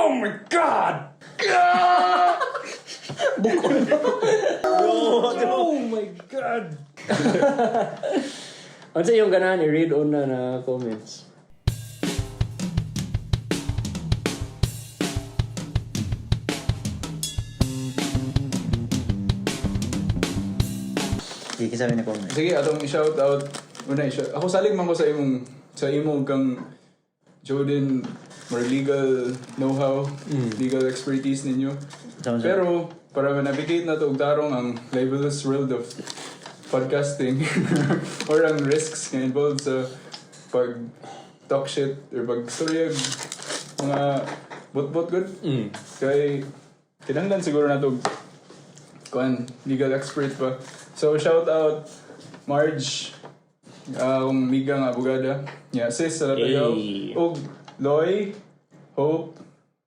Oh my God! Bukol. Oh my God! Unsa yung ganahan i-read on na na comments? Sige, sabi na comment. Sige, atong shout out. Una, i-shout. Ako salig man ko sa imong kang Jordan more legal know-how, legal expertise ninyo. Sama-sama. Pero para ma-navigate na to og tarong ang libelous world of podcasting or ang risks nga involved sa pag talk shit or pag storya mga bot-bot good. Kay kinahanglan siguro na to kuan legal expert pa. So shout out Marge, akong miga nga abogada. Yeah, sis sa Latayaw. Hey. Og Loy, Hope,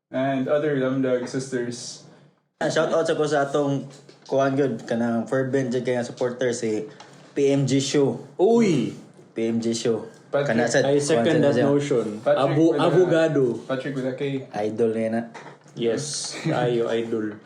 and other Lamdag sisters. Shout out sa ko sa atong kuan gyud kanang fervent jud kay nga supporter si PMG Show. Uy! PMG Show. Patrick. Kana sa I second kuan that sa siya. notion. Patrick Abu with a- abogado. Patrick with a K. Idol niya na. Yes, tayo idol.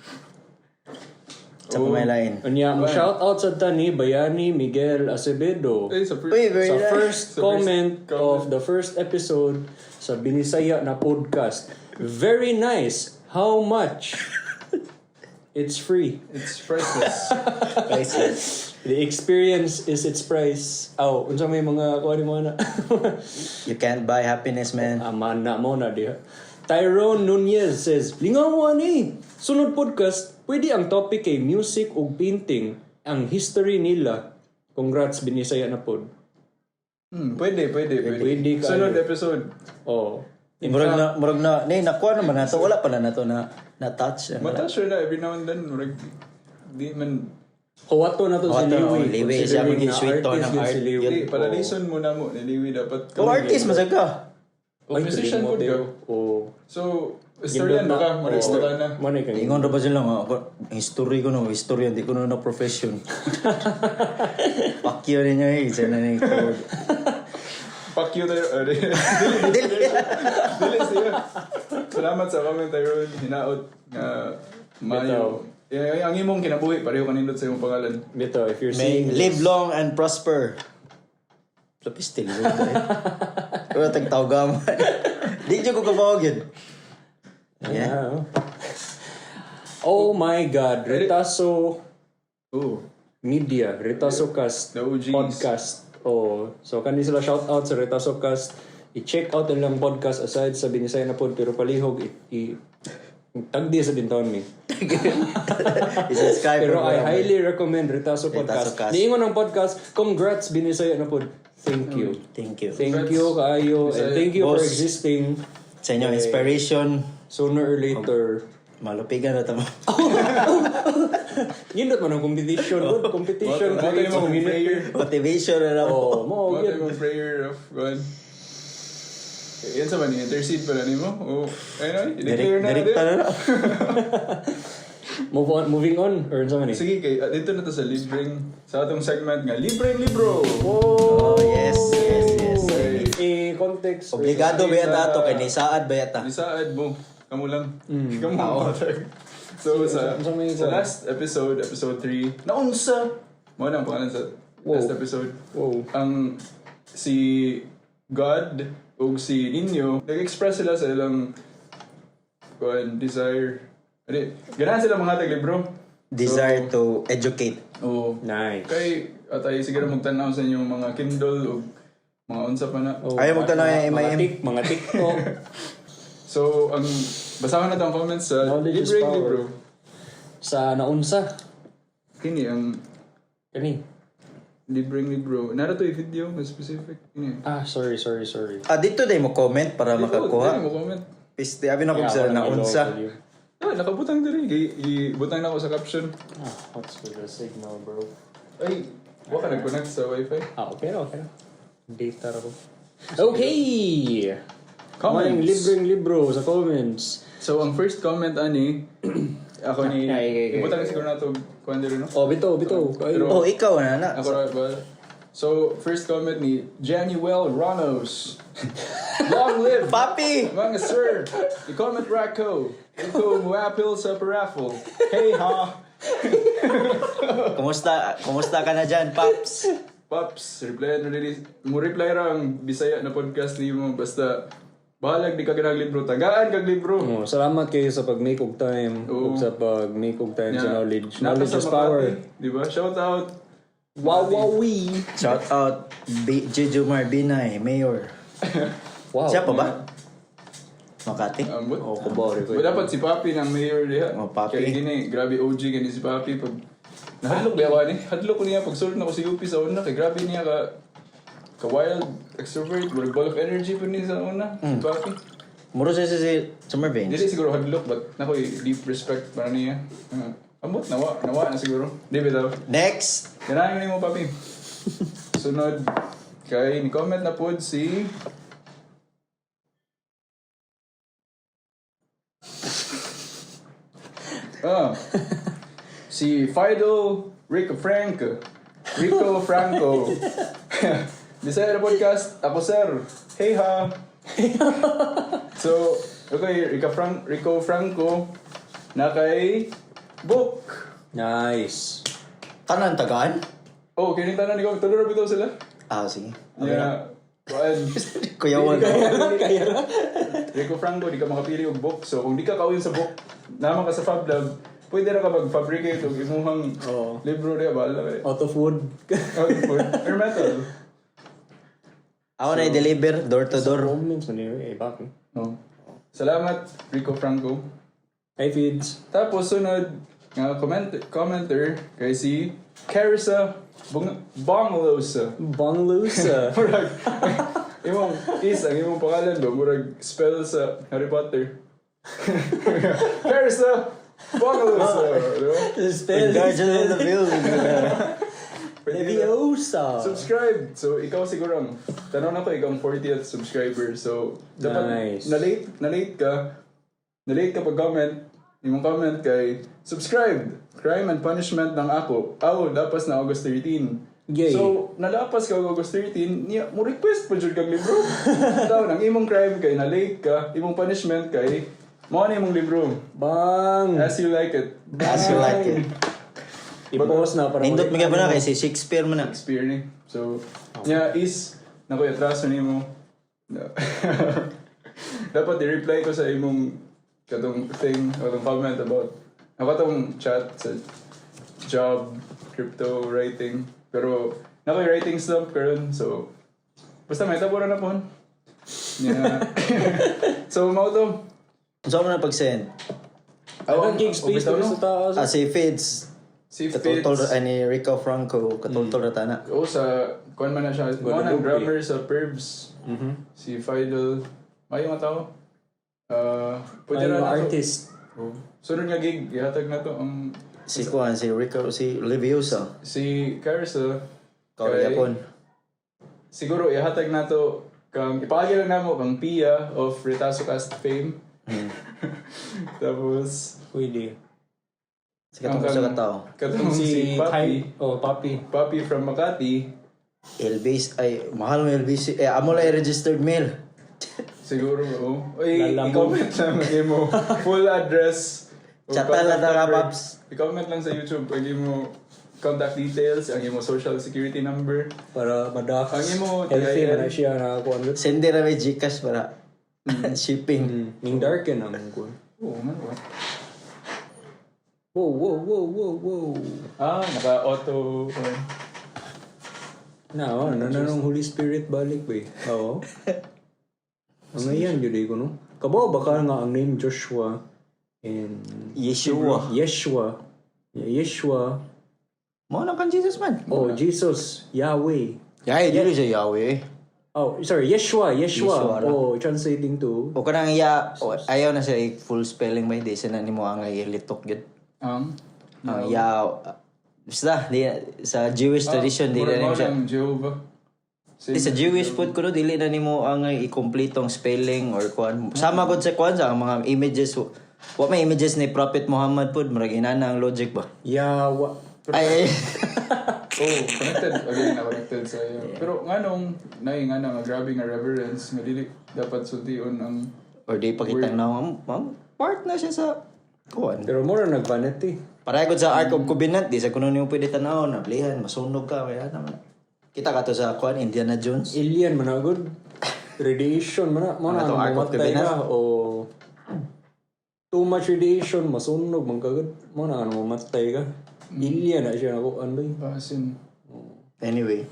Sa pamalain. Unya, mo shout out sa tani Bayani Miguel Acevedo. Eh, sa Uy, very Sa nice. first Sa first comment comment. of the first episode sa Binisaya na podcast. Very nice. How much? It's free. It's priceless. Priceless. The experience is its price. Aw, unsa may mga kuha ni mo na? You can't buy happiness, man. Ama na mo na diha. Tyrone Nunez says, "Lingaw mo ani. Sunod podcast, pwede ang topic kay music ug painting, ang history nila. Congrats Binisaya na pod." Pwede, pwede, pwede. Pwede kayo. Sunod episode. Oh. In Murag fact, na, murag na, nay, nakuha naman na to. Wala pa na na to na, na touch. Matouch na every now and then. Murag, di man, Kuwato na to si Kuwato, Liwi. oh, Liwi. Siya Considering maging na sweet to artist ng yun art. si Liwi. di, palalison mo na mo. Niliwi dapat. Oh, artist, masag ka. Oh, musician tuloy mo, po ka. Teo. Oh. So, historian ba ka? Murag, Oh. na. Mo na kang Ingon ra ba sila nga, ako, history ko no, history, hindi ko na na profession. Fuck you ninyo eh, isa na ni Fuck you tayo. Dili, dili, dili siya. Salamat sa comment, Tyrone. Hinaot nga mayo. Eh, ang imong kinabuhi, pareho kanindot sa imong pangalan. Bito, if you're May seeing live long and prosper. Lapistil. Wala tag tawgaman. Di jud ko kabawag yun. Yeah. Ah. Oh my God, Retaso Oh, Media, Retaso Cast The OGs. podcast. Oh, so kani sila shout out sa Retaso Cast. I-check out nilang podcast aside sa Binisaya na pod pero palihog i tagdi sa bintaon mi. I-subscribe. Pero I highly recommend Retaso Podcast. Retaso Cast. Niingon ang podcast, congrats Binisaya na pod. Thank you. Thank you. Thank you kaayo and thank you for Boss. existing Sa inyong inspiration, sooner or later. malupigan na tamo. Nindot man ang competition, good competition Mo tayo creates mong community. prayer. Motivation na lang. Oh, mo Mo gyud. tayo mong prayer of God. Yan sa man, intercede pala nimo. Oh, ayun ay, declare na Direkta natin. na lang. Move on, moving on or unsa man ni? Sige, kay dito na to sa libreng, sa atong segment nga, libreng libro! Oh, yes. Eh, context. Obligado ba yata ato kay nisaad ba yata? Nisaad mo. Kamu lang. Kamu ang author. So, sa, Unsa may sa last episode, episode 3, naunsa! Mo na ang pangalan sa last episode. Wow. Ang si God ug si Ninyo, nag-express sila sa ilang kuan desire. Adi, ganahan sila mga libro. Desire to educate. Oo. Nice. Kay atay siguro magtan-aw sa inyong mga Kindle ug mga unsa pa na. Oh, Ayaw magtanaw yung mga MIM. Mga TikTok. So, ang basahan na ang comments sa Knowledge is libreng power. libro. Sa naunsa. Kini ang Kani. libreng libro. Nara to yung video nga specific. Kini. Ah, sorry, sorry, sorry. Ah, dito day mo comment para Dili makakuha. mo comment. Piste, abi na ko sila Yeah, na unsa. Ah, nakabutang diri. Gibutang na ako sa caption. Ah, what's with the signal, bro? Ay, wa ka nag-connect sa wifi. Ah, okay na, okay na. Data ra ko. Okay! Comments. Maring libreng libro sa comments. So, ang first comment ani, ako ni, Ay, ay, ay, ay. ibutang siguro na to kuan diri no? Oh, bito, bito. Kayo. Oh, ikaw na na. Ako ra ba? So, first comment ni Januel Ranos. "Long live Papi! mga sir! I-comment rako. Iko muapil sa paraffle. Hey ha!" Kumusta? Kumusta ka na dyan, Paps? Paps, reply na rin. Mo reply ra ang Bisaya na Podcast nimo, basta bahalag di ka ganang libro. Tagaan kag libro. Oh, salamat kayo sa pag-make og time Oo. ug sa pag-make og time sa knowledge. Nata Knowledge sa is power. Makati, di ba? Shout out. Wow, wow, wee. Shout out Jejomar Binay, Mayor. Wow. Siya pa ba? Makati? Ambot. Oh, kabari ko. Ba, dapat si Papi ng mayor diha. Oh, Papi. Kaya gini, grabe OG gani si Papi pag nahadlok niya ako ani. Hadlok ko niya pag sulod na ko si UP sa una kay grabe niya ka wild extrovert, murag ball of energy po niya sa una, si Papi. Muro siya si Summer Veins. Dili siguro hadlok, but nakoy deep respect para niya. Ambot nawa, nawa na siguro. Di bitaw. Next! Ganahan mo nimo, Papi. Sunod kay ni comment na pod si si Fidel Rico Franco. Rico Franco. "Bisaya na Podcast, ako sir. Hey ha." So, okay, Rico Franco na kay book. Nice. Tanan tagaan? Oh, kini tanan ni ko tulo ra bitaw sila. Ah, sige. Yeah. Kuan. Kuya Juan. Kaya ra. Rico Franco, di ka makapili og book. So kung di ka kauyon sa book, naman ka sa Fab Lab, pwede ra ka mag-fabricate og imuhang Oo. libro diya ba? Alam eh. Out of wood. Out of wood or metal. Ako na i-deliver, door to door. Comments man yun. Eh, bakit? Oh. Salamat, Rico Franco. Hi, feeds. Tapos sunod nga commenter kay si Carissa Bonglosa. Bonglusa. Murag imong is ang imong pangalan ba murag spell sa Harry Potter. Carissa Bonglosa. Di ba? Spell. Guardian of the building. Pwede na. Leviosa. Subscribe. So ikaw siguro ang tanong na ko, ikaw ang 40th subscriber. So dapat Nice. na-late ka. Na-late ka pag comment. Imong comment kay subscribe. Crime and Punishment ng ako. Aw, lapas na August 13. Yay. So, nalapas ka og August 13, niya, mo request pa jud kag libro. Taon, ang imong crime kay na-late ka, imong punishment kay mao na imong libro. Bang! As You Like It. As You Like It. I-post na para Nindot mo ba na kay si Shakespeare man na. Shakespeare ni. So, niya is naku, atraso nimo. No. Dapat i-reply ko sa imong katong thing, katong comment about ako katong chat sa job, crypto, writing. Pero naku, writing slump karon, so basta may tabo na po. Yeah. So mao to. Unsa mo na pag-send? Ang gig space bitaw, dito no? sa taas. Ah, si Fids. Si Katultol Fitz. ay ni Rico Franco, katultol ra tana. Oo, sa kuan man na siya. Mao nang Guadalupe. drummer sa Pervs. Si Fidel. Mayo nga tao. Pwede Ay, na mga nato. artist. Oh. Sunod nga gig, ihatag na to ang Si Kuan, si Rico, si Leviosa. Si Carissa. Kauyapon. Siguro ihatag na to kang ipaagi lang namo kang Pia of Retaso Cast fame. Tapos Pwede. Si katong usa ka tao. Katong si Papi. Oh, Papi. Papi from Makati. LBC, ay, mahal mo LBC. Eh, amo lang registered mail. Siguro, oo. Uy, Lalamove. i-comment lang ang imo full address o Chata contact lang ta ka, number. Paps. I-comment lang sa YouTube ang imo contact details, ang imo social security number. Para madax. Ang imo, Healthy TIN. man na siya nakakuha. Send ra may GCash para shipping. Ning darken ang kuan. Oo, nga ba? Whoa. Ah, naka-auto. Na, oh, na na nung Holy Spirit balik ba eh. Oo. Ang ngayon yun eh, ko no? Kabaw baka nga ang name Joshua and Yeshua. Yeshua. Yeah, Yeshua. Mao na kan Jesus man. Oh, Jesus, Yahweh. Yay, dili siya Yahweh. Oh, sorry, Yeshua, Yeshua. Yeshua ra. Oh, translating to O kanang ya, o, ayaw na siya i-full spelling ba, di siya na nimo ang ilitok yun. Ang? Ang ya, basta, di, sa Jewish tradition, di na Murag nimo mao siya. ng Jehovah. Di, sa Jewish food ko no, dili na nimo ang i-complete ang spelling or kuan. Sama gud sa kuan sa ang mga images. Wa may images ni Prophet Muhammad pud, murag inana ang logic ba. Yahweh. Ay, ay. Oh, connected again na connected sa iyo. Pero nganong naay nga na nga grabe nga reverence nga dili dapat sultion ang Or di pakitang na, ma'am, part na siya sa kuan. Pero mura nag-vanity. Pareho sa Ark of Covenant, di sa kuno nimo pwede tanawon, nablihan, masunog ka, kaya naman. Kita ka to sa kuan, Indiana Jones. Alien man na good. Radiation man na. Mo na Ano to, ang Ark of mamatay Covenant? ka o too much radiation, masunog man kagad. Mo na ang mamatay ka. Alien na siya na kuan bay. Basin. Anyway.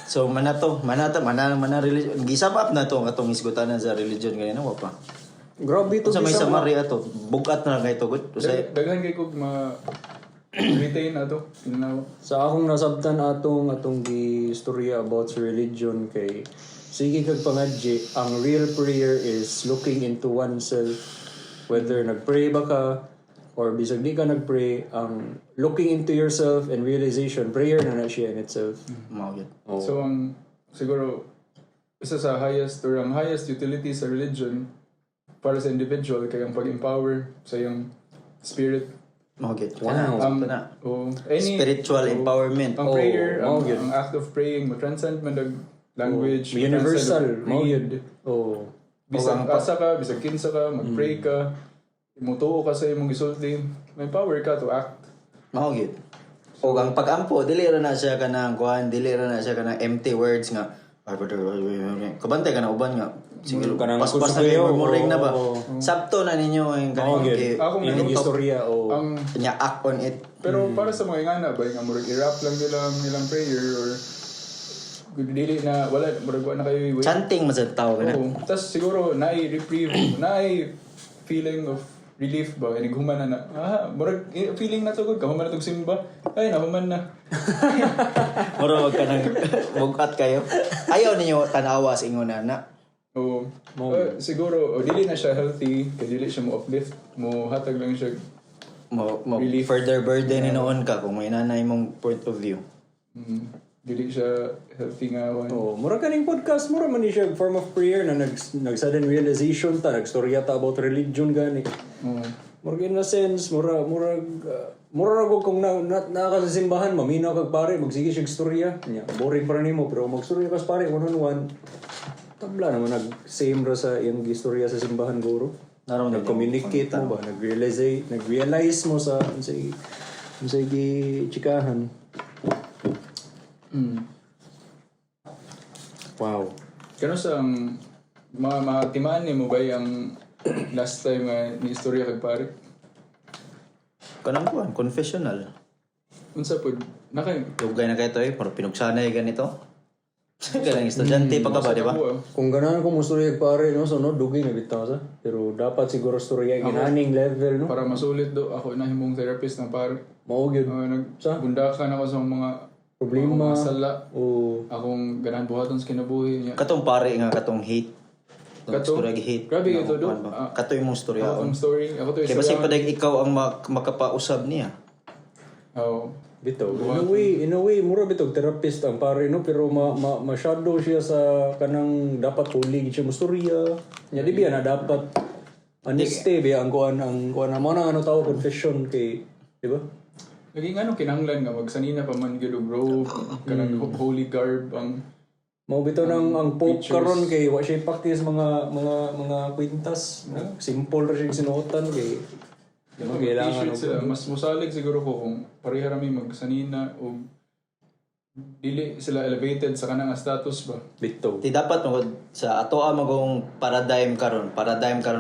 So mana to, mana mana mana religion. Gisap up na to ang atong isgutanan sa religion ganina wa pa. Grabe to Sa may bisa. Samaria to, bugat na lang kay to good. Usay Daghan kay kog ma retain ato ginawa. Sa akong nasabtan atong gi-istorya about sa religion kay sige kag pangadji, ang real prayer is looking into oneself, whether nagpray ba ka or bisag di ka nagpray, ang looking into yourself and realization, prayer na na siya in itself. Mao gyud. Oh. So ang siguro isa sa highest or ang highest utility sa religion para sa individual kay ang pag-empower sa iyong spirit. Mao gyud. Wow. Kana, na. O any Spiritual empowerment. ang prayer, Oh, mao gyud. ang act of praying mo transcend man ang language, mo Universal, transcend mao creed. gyud. Oh. Bisag asa ka, bisag kinsa ka, mag-pray ka, mutuo ka sa imong gisulti, may power ka to act. Mao gyud. O ang pag-ampo dili ra na siya kanang kuan, dili ra na siya kanang empty words nga kabantay ka na uban nga sige Kanang paspas na kayo kusugayo, murmuring na ba oo. sabto na ninyo ang Mao kanang gyud. Akong Inyong istorya o Ang nya act on it. Pero para sa mga ingana ba nga murag i-rap lang nila ang ilang prayer or dili na wala, murag wala na kayo i-wait. Chanting man sa tao kana. Oo. Tas siguro naay reprieve, naay feeling of relief ba inig human na na. Ah, murag feeling na to gud kahuman na tog simba. Ay, nahuman na. Mura wag ka nang bugat kayo. Ayaw ninyo tanawa sa ingon na. Oo. Siguro o dili na siya healthy kay dili siya mo uplift, mo hatag lang siya Mo Relief. further burden ni noon ka kung may nanay mong point of view. Dili siya healthy nga one. Oh, mura kaning podcast, mura man ni siya form of prayer na nag sudden realization ta, nagstorya ta about religion gani. Oo. Mura in a sense, mura mura mura ra gud kung na ka sa simbahan, maminaw kag pare, magsige siya istorya. Nya, boring para nimo pero magstorya ka sa pare one on one. Tabla naman nag same ra sa iyang gistorya sa simbahan guro. Naroon din Nag-communicate mo ba, nag-realize mo sa unsay gi chikahan. Wow. Kano sa ang mga matimaan nimo ba ang last time nga ni istorya kag pare? Kanang kuan, confessional. Unsa pud naka Dugay na kayo to eh, pero pinugsanay ganito. Kanang estudyante pa ka ba, di ba? Ako, ah. Kung ganahan ko mo storya kag pare no, so no dugay na bitaw sa. Pero dapat siguro storya ginaning level no. Para masulit do ako na himong therapist ng pare. Mao gyud. Nag Sa? bundakan ako sa mga Problema. akong mga sala, O akong ganahan buhaton sa kinabuhi niya. Katong pare nga katong hate. Kato? Kato? Storya hate. Grabe ito do. Kuan ba? Ah, Kato imong storya. Akong story, ako to Kaya basi padag ikaw ang makapausab niya. Oh. Bitaw. In a way, mura bitaw therapist ang pare no, pero ma masyado siya sa kanang dapat hulig siya mo storya. Nya di biya na dapat honeste biya ang kuan mo na ano tao confession kay, di ba? Lagi nga kinahanglan nga magsanina pa man gyud og robe, kanang holy garb ang Mao bitaw nang ang Pope Preachers. karon kay wa siya practice mga kwintas, no? Simple ra siya sinuotan kay di ba kailangan T-shirt og sila. Mas musalig siguro ko kung pareha rami magsanina o dili sila elevated sa kanang status ba. Bitaw. Di dapat mo sa atoa magong paradigm karon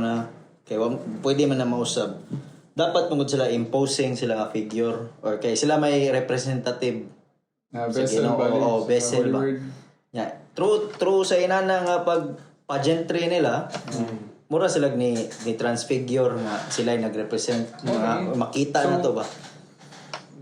na kay pwede man na mausab. Dapat mo sila imposing sila nga figure or kay sila may representative Na sa vessel Ginoo, ba? oo, Sa vessel Holy ba. Word. Yeah. True true sa inana nga pag pageantry nila, mura sila ni transfigure nga sila yung nagrepresent nga makita na to ba.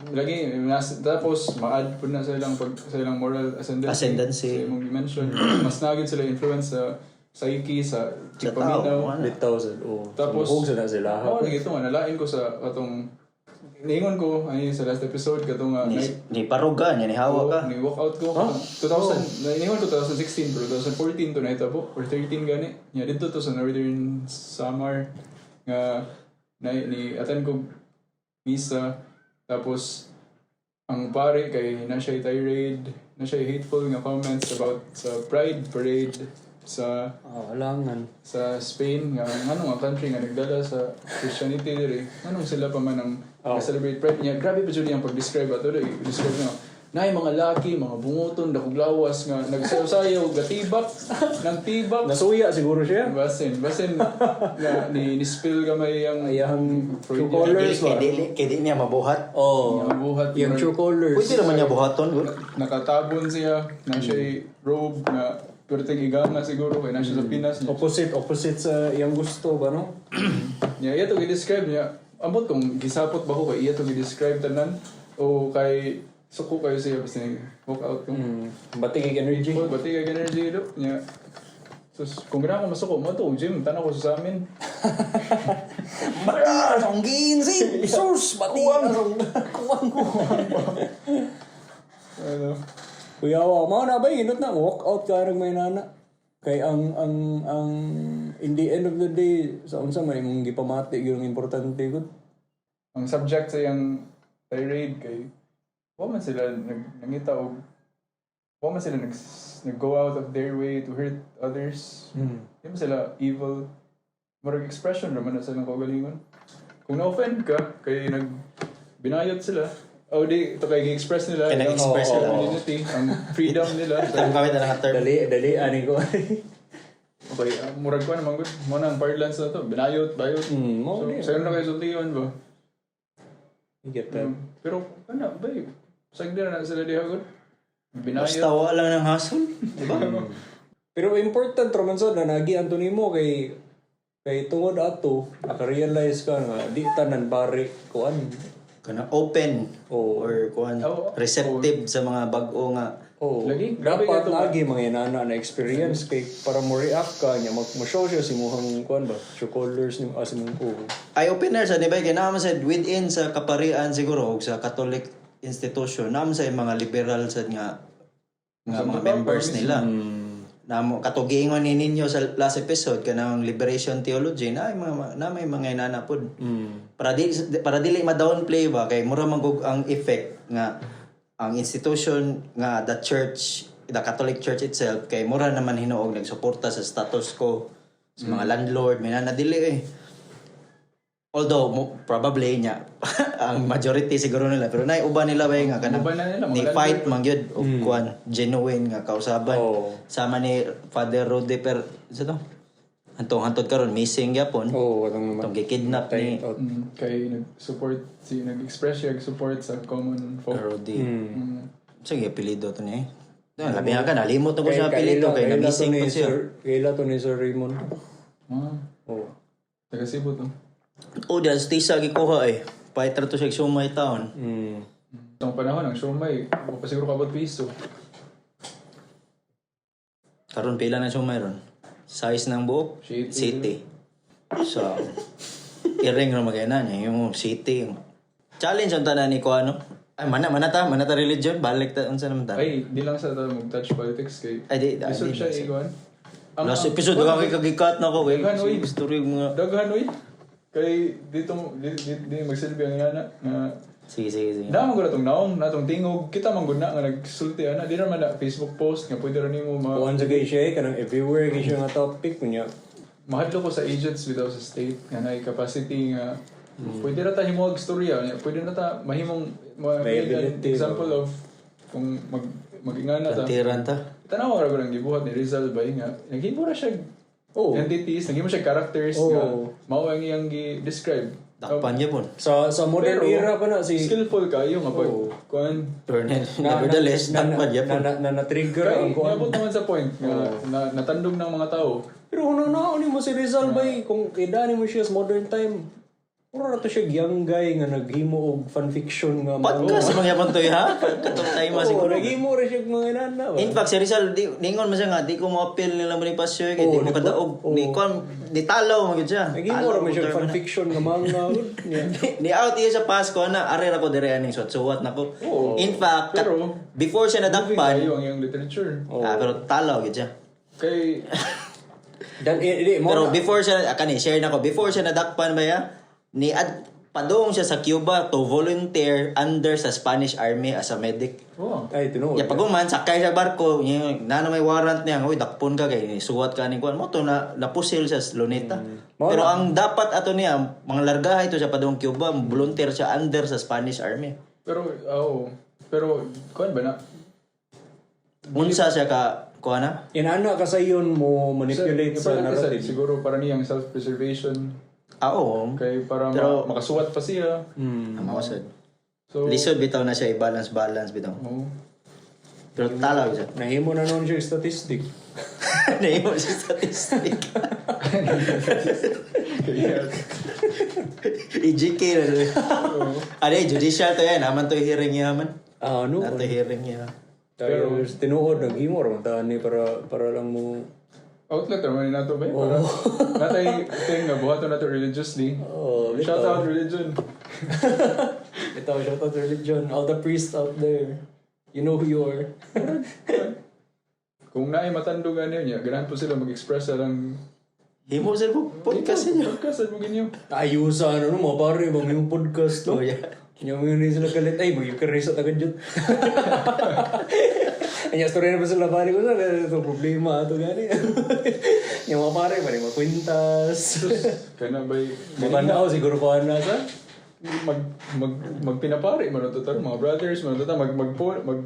Lagi tapos ma-add po na sa ilang pag sa ilang moral ascendancy. Ascendancy. Sa imong dimension. Mas nagid sila influence sa psyche, sa Sa tao. tigpaminaw. Ano? Bitaw sa oh. Tapos- Tapos sa na sila. Oo, lagi ito nga nalain ko sa katong niingon ko ay sa last episode katong Ni, night ni paruga niya ni hawa ka. Ni walk out ko. Huh? 2000, niingon ko 2016 pero 2014 to nahitabo or 13 gani. Nya didto to sa Northern Samar nga na ni attend ko misa tapos Ang pare kay na siya tirade, na siya hateful nga comments about sa Pride Parade sa Ah, alangan. sa Spain nga ngano nga country nga nagdala sa Christianity diri, nganong sila pa man ang celebrate Pride niya. Grabe pa jud iyang pag-describe ato diri. Describe niya naay mga laki, mga bunguton, dakog lawas nga nagsayaw-sayaw, gatibak ng tibak. Nasuya siguro siya. Basin basin nga ni spill gamay ang Ayang true Freudian. colors Kay ba? dili kay di niya mabuhat. Oh, Nga buhat. yung true colors. Pwede naman niya buhaton gud. Nakatabon siya na siya robe nga perteng igama siguro kay na siya sa Pinas niya. Opposite, opposite sa iyang gusto ba, no? Niya iya to gi-describe niya. Ambot kung gisapot ba ko kay iya to gi-describe tanan o kay suko kayo siya basta ni walk out ko. Batig energy. Oh, bati kay energy do niya. Sus, kung gana ako masuko mo to gym, tanaw ko sa amin. Bati ang ginsi! Sus! Bati ang kuwang! Ano? Kuya, wa mao na ba inot na walk out ka rag may nana. Kay ang in the end of the day sa unsa man imong gipamati gyud ang importante gud. Ang subject sa iyang tirade kay wa man sila nangita og wa man sila nag go out of their way to hurt others. Di man sila evil. Murag expression raman na silang kaugalingon. Kung na-offend ka, kay nag binayot sila. O di, ito kay gi-express nila. Kay nag-express ang sila. Community, ang freedom nila. Ang kami na nga term. Dali dali ani ko. Okay, murag ko naman good. Mo na ang parlance na to. Binayot, bayot. Mo So, ni. sayo na kayo sultihan ba? You get that. Pero, ano, bay, sagdi na na sila diha good. Binayot. Basta wa lang ng hassle, di ba? Pero important ra man sad na nagi Antonio mo kay kay tungod ato naka-realize ka nga di tanan pare kuan. Kana open Oo. or kuan Oo. receptive sa mga bag-o nga. Oh, Lagi, grabe dapat ka to ba? lagi mga inana na experience kay para mo react ka niya mag mo-show siya si muhang kuan ba true colors ni sa mong ko. Ay opener sa di ba kay naa man sad within sa kaparian siguro og sa Catholic institution naa man sa mga liberal sad nga nga mga members nila. Namo katugingon ni ninyo sa last episode kanang liberation theology na ay mga na may mga inana pod. Para dili ma-downplay ba kay mura man gug ang effect nga ang institution nga the church, the Catholic Church itself, kay mura naman hinuog nagsuporta sa status quo sa mga landlord may nana dili eh. Although probably niya ang majority siguro nila, pero nay uban nila ba nga kanang Uban na nila, mga ni fight man gyud og kuan genuine nga kausaban Oo. sama ni Father Rode per sa to antong hantod karon missing gyapon Oh, atong naman. atong gikidnap ni Kay nag-support, si, nag-express siya support sa common folk. Rode. Sige, apelyido to niya eh. Ah, labi nga ka, nalimot na ko siya apelyido kay na-missing to pa ni siya. Sir, kaila to ni Sir Raymond. Ah, Oh. taga Cebu to. Oh, dahil sa tisa gikuha eh. Fighter to siya sumay taon. Itong panahon, ang siomay, wa pa siguro kabot piso. Karon pila na sumay ron. Size ng buok? City. City. So, iring ra magay na niya yung city. Challenge ang tanan ni ko ano. Ay, mana ta religion, balik ta unsa naman ta. Ay, di lang sa ta mag-touch politics kay Ay, di, ay, Lisod di. siya iguan. Ang Last episode, kay kagikat na ko kay Daghan, oy. story mga Daghan oy. Kay dito di, di, di magsilbi ang yana nga Sige, sige, sige. Damo ko na tong naong, na tong tingog, kita man gud na nga nagsulti ana, di naman na Facebook post nga pwede ra nimo ma Kuan sa kay siya eh, kanang everywhere kay siya nga topic kunya. mahadlok ko sa agents without sa state nga naay capacity nga pwede ra ta himuag storya nya, pwede na ta mahimong Liability, example of kung mag ingana ta. Plantiran ta. Tanaw ra ko nang gibuhat ni Rizal ba nga naghimo ra siya entities, naghimo siya characters nga mao ang iyang gi-describe. Dakpan niya po. Sa modern Pero, era pa na si Skillful kayo nga pag kuan Pero nevertheless, dakpan niya po. na trigger kay ang kuan. niabot naman sa point nga na, natandog ng mga tao. Pero una na ni mo si Rizal bay kung idani mo siya sa modern time. Mura na to siya young guy nga naghimo og fanfiction nga mga- Podcast mga yapon to ha? Katong time Oo, siguro. naghimo ra siya og mga inana ba. In fact, si Rizal, di, ningon man siya nga, di ko mo-appeal nila Bonifacio, kay di mo kadaog, ni, kuan, ni talaw, magyud siya. Naghimo ra Talaw, man siya term na. fanfiction nga mga niya. Ni out iya sa Pasko na are ra ko dire aning suwat-suwat nako. Oo. In fact, Pero, before siya Moving nadakpan, kayo ang iyang literature. ah, pero talaw gyud siya. Kay Dan eh, di mo Pero na. before siya, kani share na ko, before siya nadakpan ba ya, ni ad Padung siya sa Cuba to volunteer under sa Spanish Army as a medic. Oh. Ay, tinuod. Ya pag-uman sakay sa barko, niya na na may warrant niya, uy, dakpon ka kay suwat ka ning kuan mo to na napusil sa Luneta. Mao Pero ang dapat ato niya, mga largaha ito siya padung Cuba, volunteer siya under sa Spanish Army. Pero, oh. Pero, kuan ba na? Unsa siya ka kuan na? Inana ka sa iyon mo manipulate sa Sa, narrative. siguro para niyang self-preservation. Ah, oo. Kay para makasuwat pa siya. Mao sad. So, Lisod bitaw na siya i-balance balance bitaw. oh. Pero talaw siya. Nahimo na noon siya statistic. Nahimo siya statistic. Kaya, EGK na siya. Ano eh, judicial to yan. Haman to hearing niya man. Ah, ano? Nato hearing niya. Pero tinuod naghimo ra man ta ni para para lang mo. Outlet naman na to ba? Para, natay thing nga buhaton na to religiously. Oh, Shout out religion. Ito, shout out religion. All the priests out there. You know who you are. Kung naay matandog ano niya, ganahan po sila mag-express sa lang Himo sir po podcast ninyo. Podcast mo ginyo. Ayusa ano no, mga pare, bang yung podcast no? Oh, yeah. Kanya mo yun sila galit. Ay, mag-eucharist at agad yun. Anya, story na pa sila pare ko sa ito problema ato gani. Yung mga pare, pare mga kwintas. Kaya na ba'y Matanaw siguro ko na sa. mag mag magpinapare man to tar mga brothers man to ta mag mag mag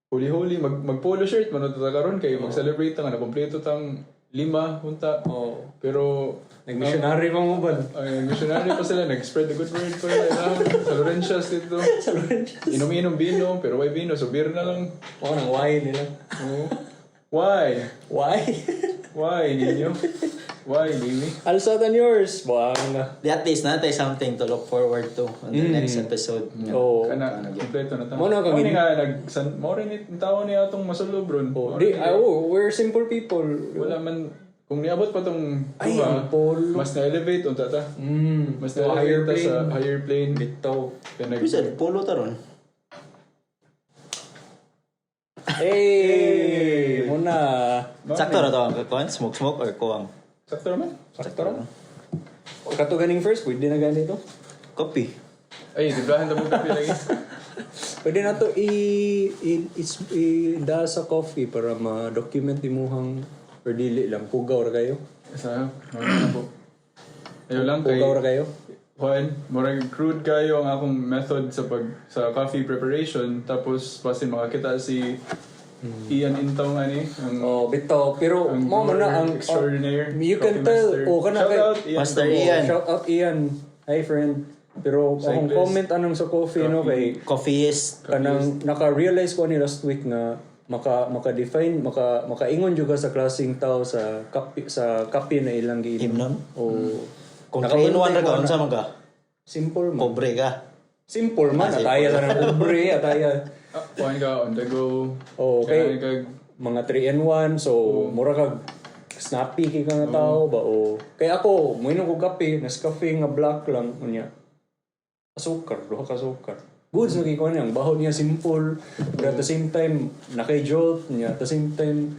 huli-huli mag mag polo shirt man to ta karon kay mag-celebrate ta nga na kompleto tang lima unta. Oh. Pero Nag-missionary pa mo ba? Ay, missionary pa sila, nag-spread the good word pa sila. Sa Laurentius dito. Sa Laurentius. Inom-inom bino, pero why bino? So beer na lang. Oo, nang wine nila. Oo. Why? Why? Why, ninyo? Why, Mimi? Alsa than yours. Buang na. Di at least natay something to look forward to on the next episode. Oo. Kana, kompleto na ta. Mo na kang Mo ni nga, nag, san, mo rin it, tao niya atong masulob ron. Oh, di, ah, oh, we're simple people. Wala man, kung niabot pa tong Ay, duha, ang polo. mas na-elevate unta ta. Mas To higher na-elevate ta sa plane. higher plane. Bitaw. Kaya nag, Uy, sir, polo ta ron. Hey! Muna. Sakto ra to ang kuan, smoke smoke or kuang. Sakto naman. Sakto ra. Kato ganing first, pwede na ganito. Kopi. Ay, tiblahan na mo kape lagi. Pwede na to i da sa coffee para ma-document imuhang or dili lang. Pugaw ra kayo. Sa, wala na po. Ayaw lang kay, Pugaw ra kayo. Juan, murag crude kayo ang akong method sa pag sa coffee preparation, tapos basin makakita si Ian Intong ani ang Oh, bitaw. Pero ang mo man na ang extraordinaire oh, you can coffee tell master. oh kana Shout kay out Ian. Master Oh, Ian. Shout out Ian. Hi, friend. Pero akong Cyclist. comment anong sa coffee, no, kay Coffeeist. kanang naka-realize ko ni last week nga maka maka-define maka makaingon juga sa klaseng tao sa kape na ilang giinom. Himnon? O Kung 3 in 1 ra ka, unsa man ka? Simple man. Pobre ka. Simple man ataya sa nang pobre ataya. Ah, kuan ka on the go. Oh, okay. Kaya kag Mga 3 in 1, so mura kag snappy kay ka nga tao ba o kay ako moinom ko kape, Nescafe nga black lang unya. Asukar, duha ka asukar. Goods na kay ko niya, ang baho niya simple, but at the same time nakay jolt niya, at the same time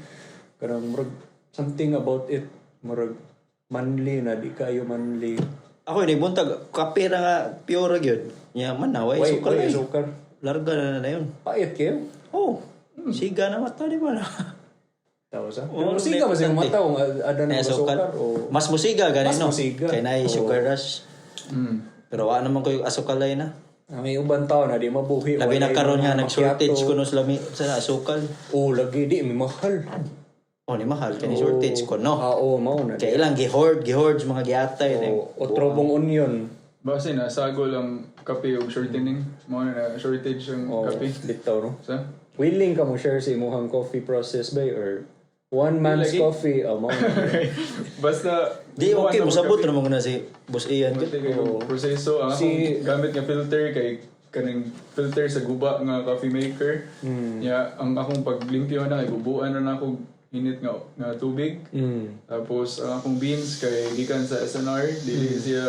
kanang murag something about it murag manly na di kayo manly. Ako ini buntag kape ra nga pure ra gyud. Nya man na way Way, sukar. way eh. asukar. Larga na na yun. Pait kayo. Oh, siga na mata di ba na? Tawa sa. Oo, Pero musiga ba sa mata kung ada na Nay asukar asukal. o Mas musiga gani Mas no. musiga. Kay naay Oo. sugar rush. Pero wa naman ko yung asukalay na. Ah, may uban tao na di mabuhi. Labi na walay karon nga mga nag-shortage macchiato. kuno sa lami sa asukal. Oh, lagi di may mahal. Oh, ni mahal kay ni shortage ko no. Ah, oo, mao na. Kay ilang gihord, gihord mga giatay ni. O, o trobong onion. Base na sagol ang kape ug shortening. Mao na na shortage ang Oh, kape. bitaw no. Sa? Willing ka mo share sa imuhang coffee process ba or one man's Lagi. coffee oh, mao na. Basta Di okay buwan na mosabot kape. ra mo na si Boss Ian. Buti kay proseso ang akong gamit nga filter kay kaning filter sa guba nga coffee maker. Ya, ang akong paglimpyo na kay gubuan na nako init nga nga tubig. Tapos ang akong beans kay gikan sa SNR, dili siya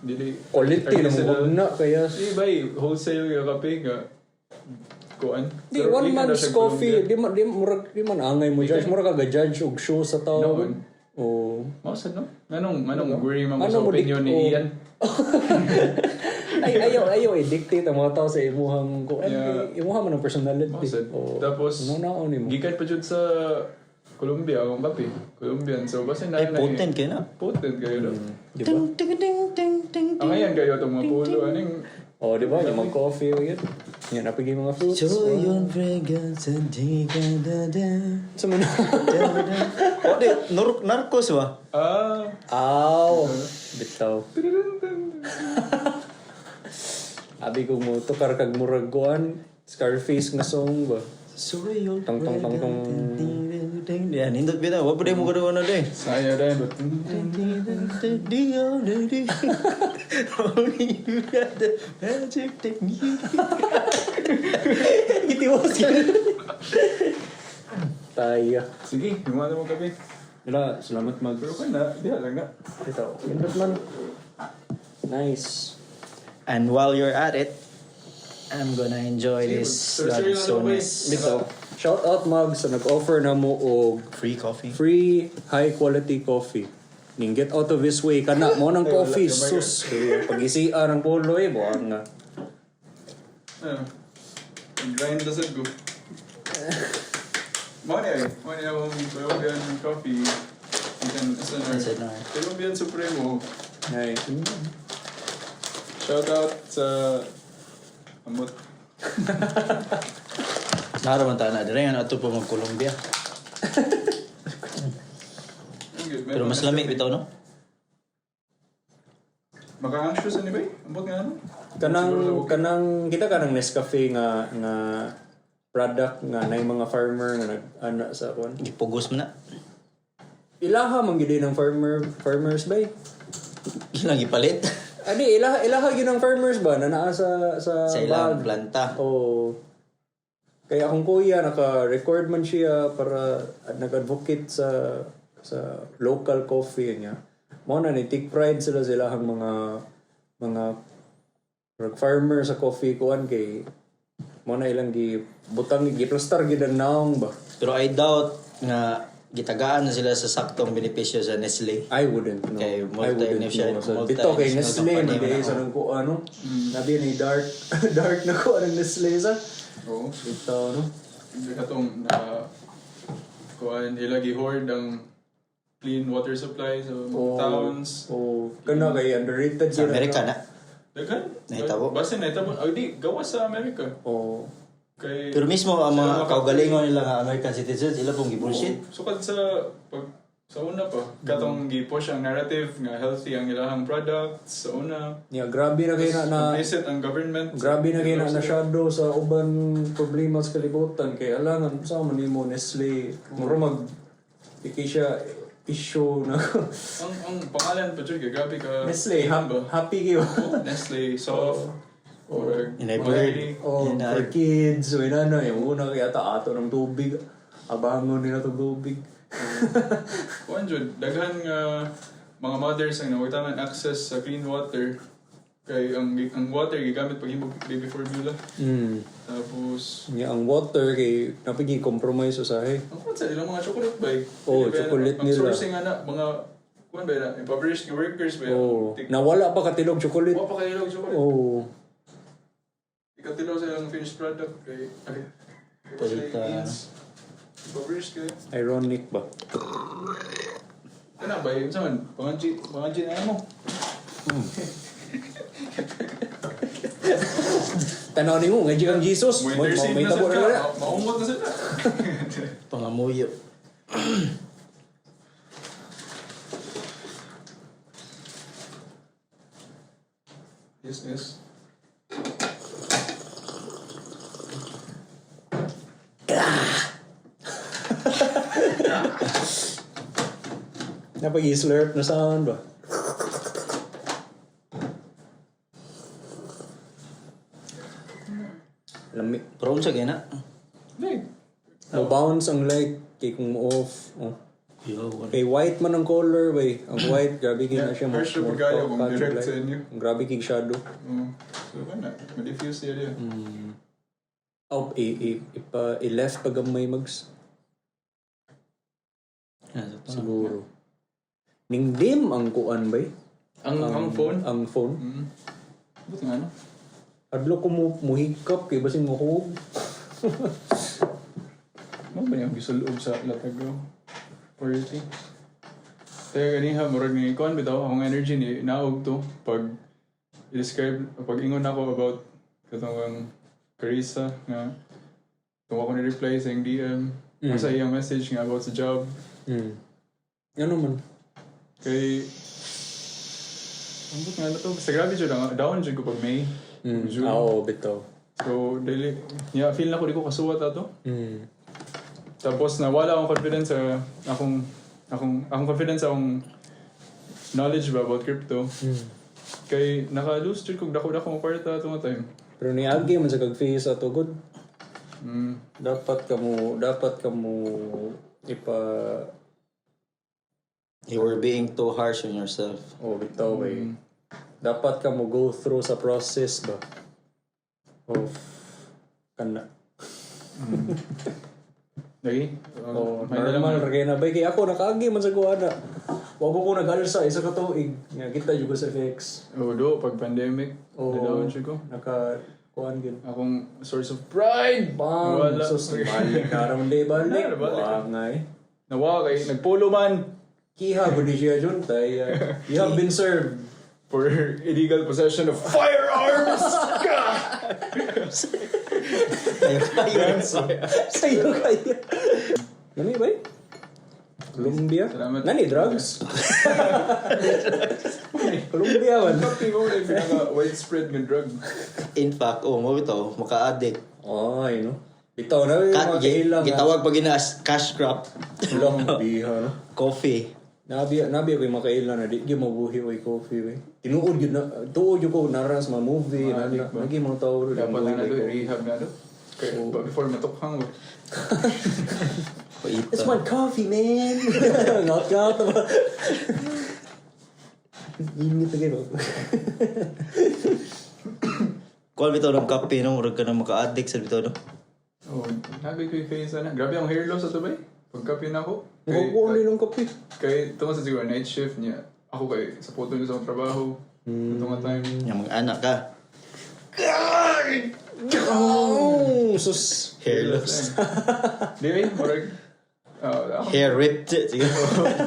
dili Quality na mo artisanal. na kaya Di ba wholesale nga kape nga kuan. Di Pero one gikan na man's siya coffee, Colombia. di man di murag di man angay mo judge, murag ka ga-judge og show sa tao. Noon. Oh. Mao sad, no? Nganong worry man ko Ano sa mo opinion ni oh. Ian? Ay, ayaw i-dictate ang mga tao sa imuhang kuan. Yeah. Imuha man ang personality. Mao sad. Oh. Tapos, Ano na mo? gikan pa jud sa Colombia akong kape. Colombian. So, basta na Ay, potent kayo na. Potent kayo, no? Di ba? Ting, ting, ting, ting, ting, Ang ngayon kayo itong mga pulo. Aning, Oh, di ba? Yung mga coffee, yun. Yan, napigay mga fruits. Joy on fragrance and da da da Sa mga... da da. Oh, di, narcos ba? ah, Aw! Bitaw. Abi ko mo, tukar kag murag kuan. Scarface nga song ba? Soy on Tong, tong, tong, tong. fragrance and ding, ding, ding. Yan, hindot bitaw. Wa pa di mo kaduwa na di. Saya dahil but Ding, ding, ding, ding, ding, ding, ding. Only you got the magic technique. Gitiwas yun. Tayo. Sige, gumawa na mo kape. Wala, salamat mag. Pero ka na, diha lang na. Bitaw. Hindot man. Nice. And while you're at it, I'm gonna enjoy Sige, this sir, sir, ano ba eh? Lanzones Bitaw. Shout out mag sa nag-offer na mo og free coffee. free high quality coffee. Ning get out of his way kana mo nang Ay, wala, coffee yung sus. Pag-isian ang polo eh buang nga. Ano? Grind na sad ko. Mao ni ay, mao ni akong Colombian coffee. You can SNR. SNR. Colombian Supremo. Nice. Shout out sa Amot. Naraman ta na dire nga ato pa mag Colombia. Pero mas lami bitaw, no? Maka-anxious ani ba? Ambot nga ano? Kanang kanang kita kanang Nescafe nga nga product nga nay mga farmer nga nag ana sa kuan. Gipugos man na. Ilaha man gyud ng farmers bay. Ilang gipalit Ani ilaha ilaha gyud ng farmers ba na naa sa sa, sa ilang bag. planta. Oh. Kaya akong kuya naka-record man siya para nag-advocate sa sa local coffee niya. Mao na ni take pride sila sa ilahang mga mga murag farmer sa coffee kuan kay mao na ilang gi butang gi plastar gid ang naong ba. Pero I doubt nga gitagaan na sila sa saktong benepisyo sa Nestle. I wouldn't know. Kay I wouldn't multi-national- know. So, dito kay multinational Nestle company man man di ako. sa nang kuan ano. Nabi ni dark dark na kuan ang Nestle sa. Oo. Dito no. Hindi ka tong na kuan ila gi-hoard ang clean water supply sa mga Oh. towns. Oh, kana kay underrated Sa Amerika na. Daghan. Nahitabo. Basta nahitabo. Ay di gawas sa Amerika. Oh. Kay Pero mismo ang Sila mga mga kaugalingon nila nga American citizens, ila pong gibullshit. Sukad sa pag sa una pa katong gi-push ang narrative nga healthy ang ilahang products sa una. Yeah, grabe na kay na, na Complicit ang government. grabe na kay na na shadow sa uban problema sa kalibutan kay alangan sa man nimo Nestle mura mag di kay siya issue na Ang pangalan pa jud kay grabe ka. Nestle ba? happy kayo. Oh, Nestle soft or Inay-blurred. Oh, Yun na. for kids, so ina na yung una kay ata ato ng tubig. Abangon nila tong tubig. Kuan jud daghan nga mga mothers ang nawagtangan access sa clean water kay ang water gigamit pag baby formula. Tapos Nya ang water kay napigi compromise usahay. ang kuan sa ilang mga chocolate ba? eh? Oh, Dili ba chocolate ang nila. sourcing ana mga kuan ba na impoverished nga workers ba? Oh, Tik- nawala pa katilog chocolate. Wa pa kayo lang chocolate. Oh. Ikatilaw sa ilang finished product kay okay. Palita. Impoverished kayo. Ironic ba? Kana ba yun sa man? Panganji, panganji na mo. Tanaw nimo nga kang Jesus. May May intercede may na tabo sad na ka. wala. Maumot na sila. Pangamuyo. Yes. Napag-slurp na sound ba? Lami. Pero unsa kay na? Hindi. Mo bounce ang light kay kung mo off. Oh. Yo, wala. Kay white man ang color bay. Ang white grabe kay na siya mo. Harsh na pagkayo kung direct sa inyo. Grabe kay shadow. Oo. So kana, ma-diffuse siya diya. Oh, i i ipa i-left pag gamay mags Yan, sa to na. siguro. Ning dim ang kuan bay. Ang phone? Ang phone. Buti nga, no? Adlo ko mo muhikap kay basin mo hug. Mo ba niyang gisulob sa latag bro? Party. Kaya ganiha, murag ni kuan bitaw, akong energy ni naog to pag i-describe, pag ingon ako about katong Carissa nga tuwa ko ni reply sa iyang DM, sa iyang message nga about sa job. Ano man? Kay ang but nga na to, basta grabe jud ang down jud ko pag May, June. Ah, oo, bitaw. So dili, yeah, feel na ko di ko kasuwat ato. Tapos nawala akong confidence sa akong confidence sa akong knowledge ba about crypto. Kay naka-lose jud kog dako-dako ang kwarta ato nga time. Pero niagi man sa kag face ato good. Dapat ka mo ipa You were being too harsh on yourself. Oh, bitaw bay. Dapat ka mo go through sa process ba of kana. Lagi? Oh, may na lang. normal ra kay na bay kay ako nakaagi man sa kuana. Wa ko nag-alsa isa ka tuig nga kita jud ko sa FX. Oh, do pag pandemic, Oh. na-down jud ko. Naka kuan gyud. Akong source of pride. Bang! Wala. Sus, balik na raman day balik. Balik. Wala nga eh. Nawa kay nagpolo man Kiha ko di siya jun tay. You have been served. for illegal possession of firearms. Kayo kayo. Sa'yo kayo. Nani ba? Columbia? Salamat. Nani drugs? Columbia man. Kape mo na pinaka widespread nga drug. In fact, oh, mo ito, maka-addict. Ay, no? Bitaw na yung Ka mga kahilang. gitawag pa gina as cash crop. Long biha, no? Coffee. Nabi ako yung mga kaila na di gyud mabuhi oy coffee we. Tinuod gyud na tuod gyud ko nara sa mga movie na Adik ba? nagi mga tao di Dapat mabuhi na oy do coffee. rehab na do. Kay before matukhang ba. It's my coffee, man. Ngot ngot ba? Init na kayo. Kuan bitaw ng kape no, murag ka na maka-addict sa bitaw no. Oh, nabi ko yung face na. Grabe ang hair loss ato ba? Pagkape na ako. Kay, Nagkukuha din ng kape. kay tungkol sa siguro night shift niya. Ako kay sa puto niya sa akong trabaho. Ito nga time. Yang mag-anak ka. Oh, sus. Hair loss. Di ba? Murag. Ah, ako, Hair ripped. Sige.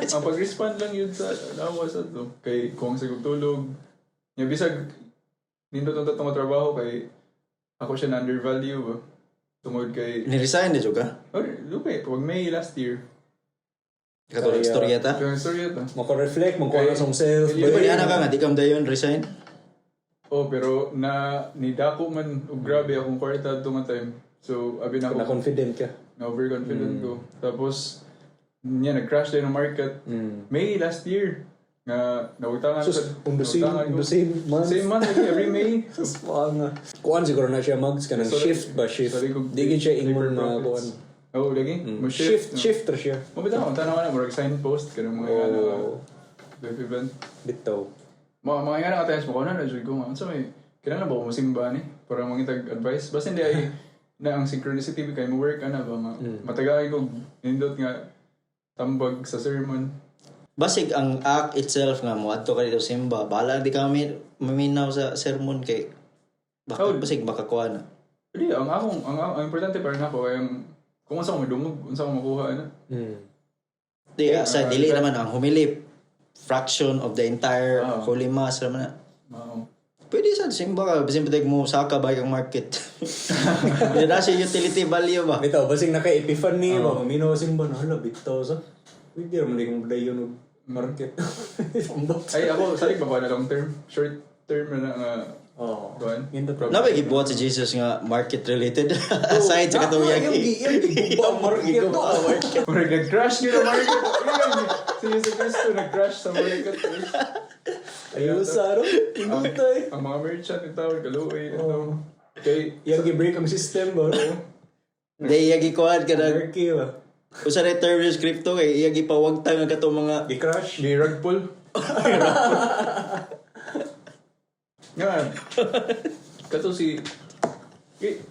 ang pag-respond lang yun sa lawas ato. Kay kung sa tulog. Niya bisag nindot ang tatong trabaho kay ako siya na undervalue ba. Tungod kay Ni-resign na jud ka. Oh, lupe, pag May last year. Katulad Kaya- istorya ta. Kaya sorry ito. Maka-reflect, magkuha na sa self. Di ba ni anak ka nga di kam dayon resign? Oh, pero na nidako man og grabe akong kwarta ato nga time. So, abi na ako Na-confident ka. na overconfident ko. Tapos niya nag-crash din ang market. May last year nga nautangan Sus, on the same, nautangan on ko. the same month. Same month lagi, every May. Sus, nga. Kuan siguro na siya mags ka ng Sorry. shift ba shift. Sorry kung Di gid siya ingon paper na profits. kuan. Oh, lagi. Mo Shift, shift. shift ra siya. Mo bitaw tanaw na murag signpost kanang mga Oh. ano life event. Bitaw. Mga nga na times mo na jud ko nga unsa may kailangan ba ko mosimba ni para mangitag advice basta hindi ay na ang synchronicity kay mo work ana ba nga matagal ko nindot nga tambag sa sermon. Basig ang act itself nga mo adto ka dito simba, bahala di kami maminaw sa sermon kay baka Oh. basig baka kuha na. Di ang akong ang importante para nako ay ang kung unsa ko madungog, unsa ko makuha ana. Di sa dili naman ang humili fraction of the entire Ah. holy mass naman na. Mao. Pwede sa simba ka, basin pwede mo saka ba kang market. Hindi na siya utility value ba? Bitaw basig naka-epiphany ba maminaw simba na hala bitaw sa. Pwede ra man di kong dayon og market. Ambot. Ay ako salig ba ko na long term, short term na na nga Oh. kuan. Nindot. Nabay gibuhat si Jesus nga market related aside sa katong Yung yagi. yung giguba ang market. Murag nag-crash gyud ang market. Ayun, si Jesus Cristo nag-crash sa market. Ayusa ro. Indot ay. Ang mga merchant yung tawag kaluoy ito. Kay Yang gi-break ang system ba? Di yagi kuhan ka na. Anarchy ba? Usa na term yung crypto kay iyagi pawagtang ang katong mga Gi-crash. Di rug pull. Nga. Kato si kay,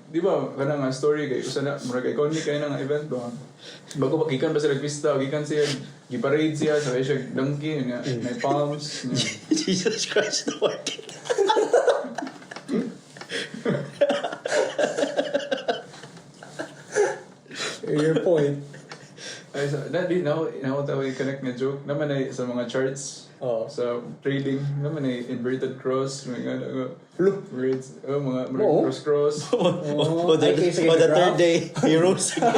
di ba kana nga story kay usa na murag iconic kay na nga event ba. Bago pa gikan pa sila pista, gikan siya Giparade siya sa siya donkey niya, may palms niya. Jesus Christ, the market. Your point. Ay, sa, na, di, now, now tayo connect nga joke naman ay sa mga charts Oo. sa trading naman ay inverted cross mga ano, words, oh, mga Oo. cross cross. Oh, Ay, kay- sige, on the graph. third day, he rose again.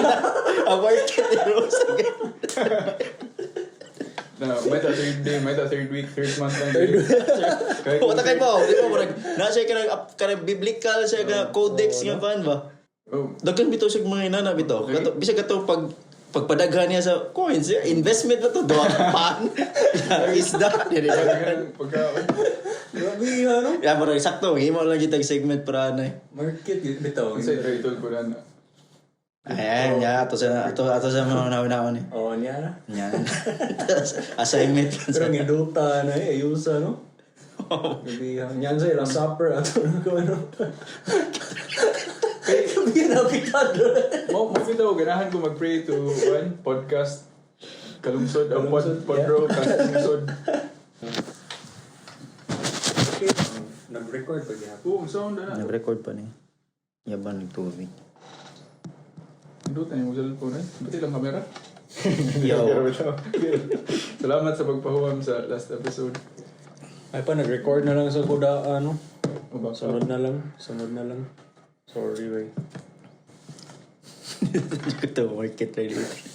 A market, he rose again. Na may ta third day, may ta third week, third month lang. Third week. Wala kay ba? Di ba murag na siya kanang kanang biblical siya nga codex nga kuan ba? Oh, Daghan bitaw siya mga inana bitaw. Kato bisag kato pag pagpadaghan niya sa coins, eh, investment na to duha ka pan. Isda dili daghan pagka Grabe ano? Ya murag sakto himo lang kitag segment para na. Market bitaw. sa title ko na. Ayan, ya ato sa mga nauna ni. Oo, niya na. Yan. Assignment lang Pero sa. ang induta na eh, ayusa no? Grabe ha. Niyan sa ilang supper ato na ko ano. Grabe na pikado. Mo mo bitaw ganahan ko mag-pray to one podcast kalungsod ang pod Kalungsod, podro kalungsod. Okay. Nag-record pa gihapon. Oo, sound na. Nag-record pa ni. Yaban nagtubig. Induta ni mo cellphone eh. Pati lang kamera. Yo. Bitaw. Salamat sa pagpahuwam sa last episode. Ay pa, nag-record na lang sa kuda, ano? O ba? Sunod na lang. Sunod na lang. Sorry, wey. Ito market related.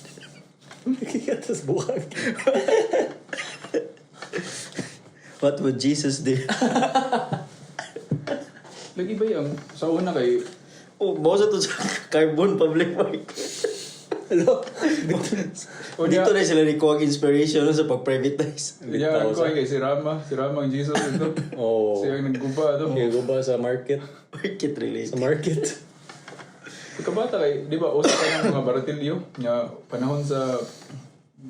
Tapos buwag. What would Jesus do? Lagi ba yung sa una kay Oh, bawa sa to sa carbon public market. Hello? O Dito na sila ni kuwag inspiration sa pag-privatize. niya ang ko kay si Rama, si Rama ang Jesus ito. Oo. Siya ang nagguba ito. Okay, go ba sa market? Market related. Sa market. Pagkabata kay, di ba, uso pa ng mga baratilyo nga panahon sa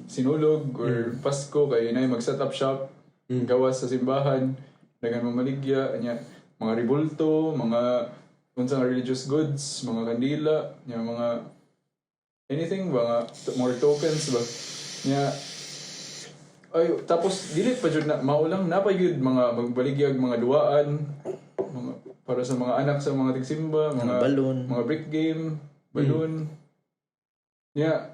Sinulog or Pasko kay na mag-set up shop, gawas sa simbahan, daghan mamaligya, nya mga ribulto, mga unsa nga religious goods, mga kandila, nya mga anything ba nga more tokens ba. Nya ay tapos dili pa jud na mao lang na pa jud mga magbaligyag mga duwaan, mga para sa mga anak sa mga tigsimba, mga Mga balloon. mga brick game, balloon. Yeah.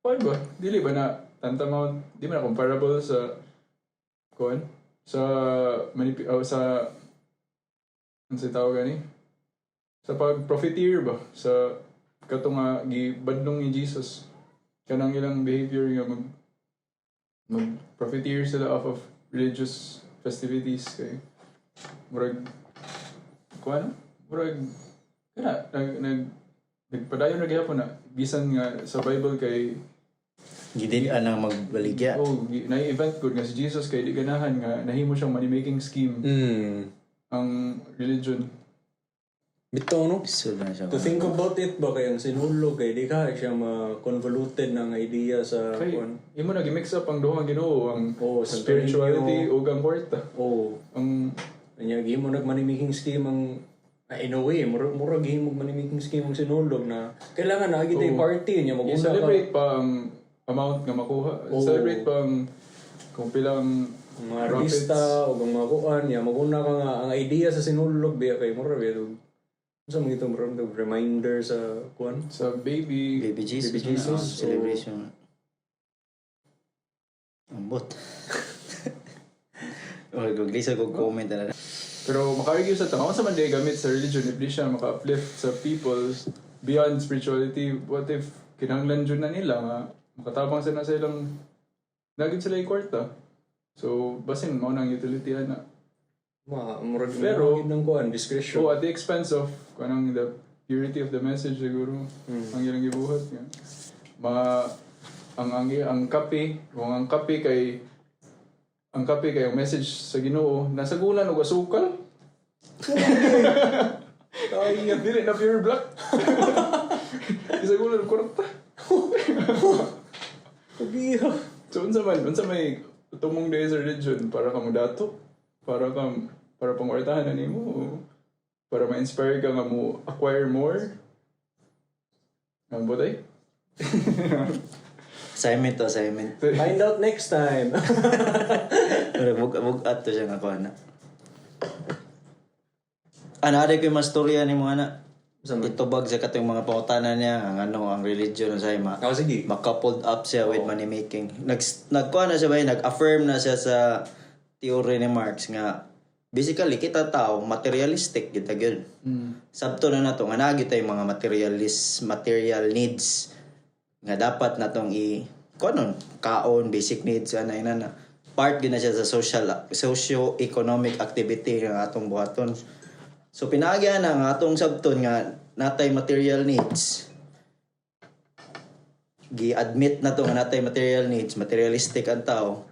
Why ba? Dili ba na tantamount, di ba na comparable sa kuan? Sa oh, sa ano sa tawag gani? Sa pag-profiteer ba? Sa kato nga gibadlong ni Jesus kanang ilang behavior nga mag mag profiteer sila off of religious festivities kay murag kuan murag kana nag nag nagpadayon ra gihapon na bisan nga sa Bible kay Gidin ang magbaligya. oh na event good nga si Jesus kay di ganahan nga nahimo siyang money making scheme ang religion. Bitaw, no? So, na siya. To think about it ba kay ang sinulog kay di ka siya ma-convoluted ng idea sa Kay kuan. imo na gi-mix up ang duha nga Ginoo, ang Oh, Santo spirituality Niño. ug ang kwarta. Oh, Ang anya gihimo nag money making scheme ang ah, in a way mura mura gihimo money making scheme ang sinulog na kailangan na gid party nya maguna ka. I-celebrate pa ang amount nga makuha. Oh. Celebrate pa ang kung pilang Ang mga artista o ang mga kuan nya maguna ka nga ang idea sa sinulog biya kay mura biya dog. Unsa man gito mura dog reminder sa kuan? Sa baby. Baby Jesus. Baby Jesus, Ah, so- celebration. Ambot. Oh, guglisa ko comment na lang. Pero maka-argue sa tanga, unsa man di gamit sa religion if di siya maka-uplift sa people beyond spirituality, what if kinahanglan jud na nila nga makatabang sila sa ilang nagin sila yung kwarta. So, basin mao nang utility ana. Ma murag Pero- mura gid ng kuan discretion. So, at the expense of kanang the purity of the message siguro ang ilang gibuhat nga. Ma ang kape, kung ang kape kay ang message sa Ginoo nasagulan og asukal. Ay, Dili na pure black. Isagulan og kwarta. kabiha. So unsa man unsa may tumong day sa religion para ka modato, para pangwartahan na nimo o para ma-inspire ka nga mo acquire more. Ang botay? Assignment to assignment. Find out next time. Pero bug at to siya nga kuha na. Ano, aday ko yung mga storya ni mga anak. Itubag sa katong mga pangutana niya, ang ano, ang religion, sa ma Oh, sige. ma-coupled up siya with money making. Nagkuha na siya ba yun? Nag-affirm na siya sa theory ni Marx nga basically kita tao materialistic kita gyud. Sabto na nato nga naa gyud tay mga material needs nga dapat natong i kunon kaon, basic needs, ana ina na part gyud na siya sa socio-economic activity nga atong buhaton. So pinaagyan na nga atong sabton nga natay material needs, gi-admit na to nga natay material needs, materialistic ang tao.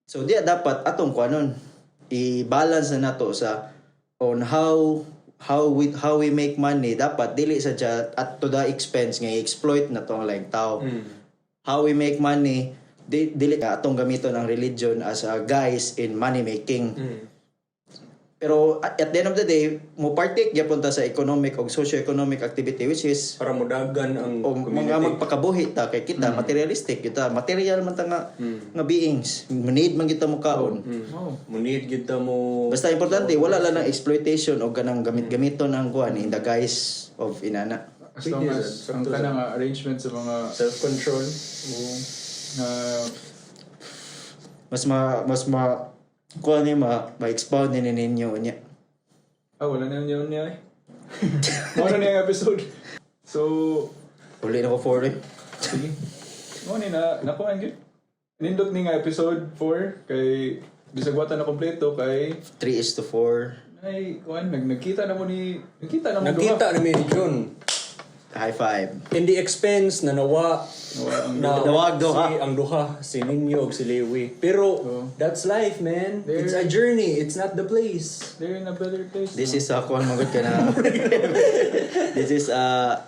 So diya dapat atong kuanon i-balance na nato sa on how we make money, dapat dili sa dya at to the expense nga i-exploit na to ang laing tao. How we make money, dili ka atong gamiton ang religion as a guise in money making. Pero at the end of the day, mo partake gyapon ta sa economic o socio-economic activity, which is Para mudagan ang o mga magpakabuhi ta kay kita materialistic kita, material man ta nga beings, need man kita mo kaon. Oh. Munid gyud ta mo. Basta importante wala lang ng exploitation o ganang gamit-gamiton ang kuan in the guise of inana. As long as ang kanang arrangement sa mga Self-control. Oo, nga Mas ma kuan ni ma ma-expound ni ninyo niya. Ah, wala na yun niya eh. Mao na niya ang episode. So, Uli na ko for eh. sige. Mao ni na nakuha gyud. Nindot ni nga episode 4 kay bisag wata na kompleto kay 3:4. ay kuan nagkita na mo ni nagkita na mo. Nagkita na mi ni Jun. High five. In the expense na nawa Nawa ang na Nawa ang duha. Si, ang duha, si Ninyo ug si Lewi. Pero that's life, man. It's a journey, it's not the place. They're in a better place. This is a kuan magud ka na, this is a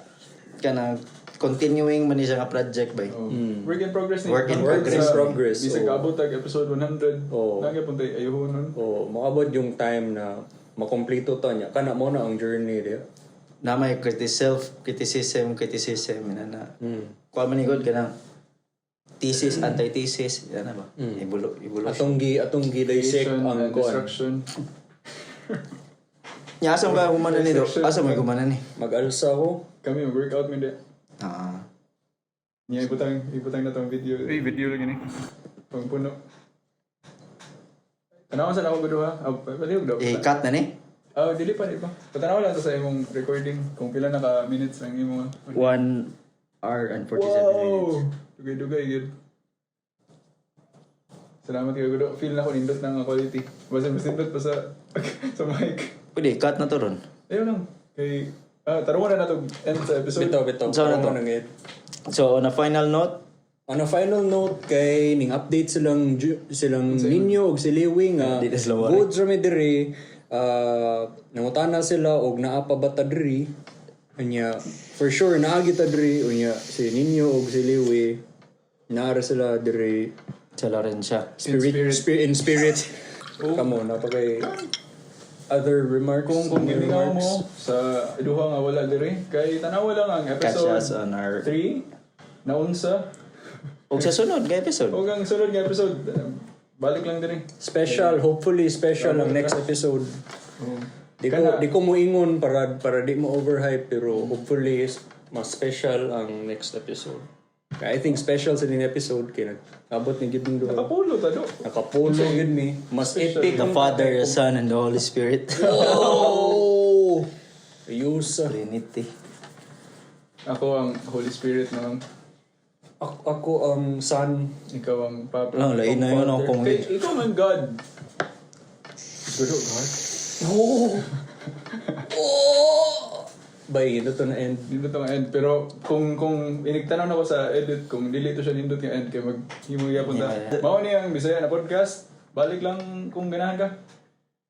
kanang continuing man ni siya nga project bay. Oh. Work in progress ni. Work in Hangtod progress. sa- Progress, Bisag oh. abot tag episode 100. Oh. Naa gyapon tay ayuhon nun. Oh, maabot yung time na makompleto ta niya. Kana mo na ang journey diya. Na may self criticism criticism ina na. Kuan man ni god kanang thesis, antithesis, yan na ba? Evolution. Atong gi dissect Creation ang and kuan. destruction. Nya asa ba humana ni do? Asa may humana ni? Mag-alsa ko. Kami mag-workout mi di. Ah. Niya ibutang na tong video. Ay, video lang ini. Pangpuno. Tanaw sa nako gudo ha. Ah, palihog daw. Eh, cut na ni. Ah, dili pa, di pa. Patanaw lang to sa imong recording kung pila na ka minutes ang imong. 1 hour and 47 minutes. Wow! Dugay-dugay gyud. Salamat kayo gudo. Feel na ko nindot na nga quality. Basta mas nindot pa sa sa mic. Pwede, cut na to ron. Ayun lang. Kay tarungan na nato end sa episode. Bitaw, bitaw. Saan na to? Tarungan ang end. So, on a final note, On a final note, kay ning update silang Ninyo og si Lewi nga Di na sila worry. goods ra mi diri, nangutana sila og naa pa ba ta diri, unya for sure naa gyud ta diri, unya si Ninyo og si Lewi naa ra sila diri. Sila rin siya. Spirit, spirit in spirit. Come on, napakay other remarks. Kung Any gimingaw remarks? mo sa duha nga wala diri kay tanawa lang ang Catch episode us on our 3 naunsa. Og sa sunod nga episode. Og ang sunod nga episode balik lang diri. Special, hopefully special ang next episode. Oh. Di ko moingon para di mo overhype, pero hopefully mas special ang next episode. Kaya I think special sa ning episode kay nag-abot ni gid duha. Nakapulo ta do. Nakapulo gid mi. Mas epic The ang Father, the Son, and the Holy Spirit. Oh! Ayos. Trinity. Ako ang Holy Spirit na lang. Ako ang son. Ikaw ang Papa. No, lain na yun ako kung Kay, ikaw man God. Siguro God. Oh! Oh! Bay, ito to na end. Nindot ang end. Pero kung inigtanaw na ko sa edit, kung dili to siya nindot nga end, kay mag himo gyapon ta. Mao ni ang Bisaya na podcast. Balik lang kung ganahan ka.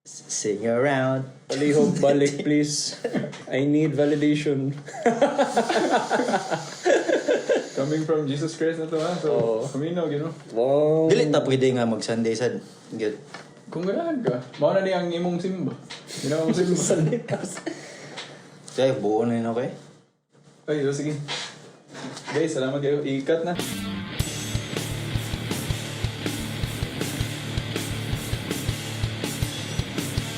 Sing around. Palihog, balik please. I need validation. Coming from Jesus Christ na to ha. So, Oo. kami na, gino. Wow. Dili ta pwede nga mag Sunday sad. Good. Kung ganahan ka, mao na ni ang imong simba. Ginawa mo simba. Sunday tas. Kaya buo na yun, okay? Ay, oh, sige. Guys, salamat kayo. I-cut na.